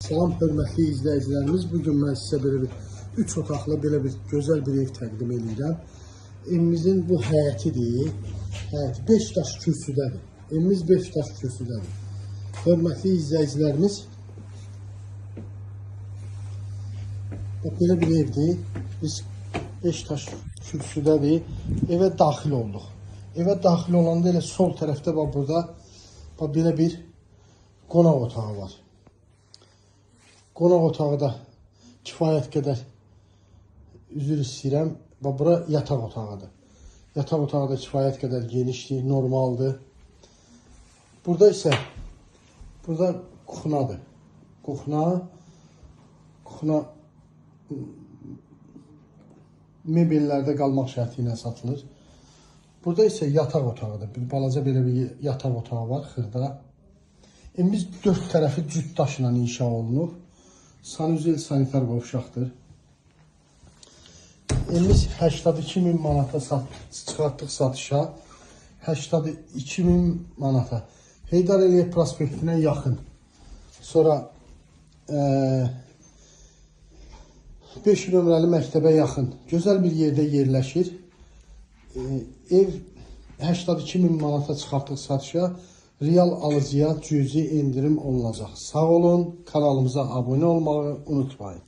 Salam hörmətli izləyicilərimiz. Bu gün mən sizə belə bir 3 otaqlı belə bir gözəl bir ev təqdim edirəm. Evimizin bu həyətidir. Həyəti 5 daş kürsüdədir. Evimiz 5 daş kürsüdədir. Hörmətli izləyicilərimiz, bax belə bir evdir. Biz 5 daş kürsüdədir. Evə daxil olduq. Evə daxil olanda elə sol tərəfdə bax burada bax belə bir qonaq otağı var. Qonaq otağı da kifayət qədər, üzr istəyirəm, bax bura yataq otağıdır. Yataq otağı da kifayət qədər genişdir, normaldır. Burada isə burada kuxnadır. Kuxna mebellərdə qalmaq şərti ilə satılır. Burada isə yataq otağıdır. Bir balaca belə bir yataq otağı var, xırda. Evimiz dörd tərəfi cüt daşla inşa olunub. Sanuzel sanitar qovşaqdır. Evimiz 82 min manata çıxartdıq satışa. 82 min manata. Heydər Əliyev prospektinə yaxın. Sonra 5 nömrəli məktəbə yaxın. Gözəl bir yerdə yerləşir. Ev 82 min manata çıxartdıq satışa. Real alıcıya cüzi endirim olunacaq. Sağ olun, kanalımıza abunə olmağı unutmayın.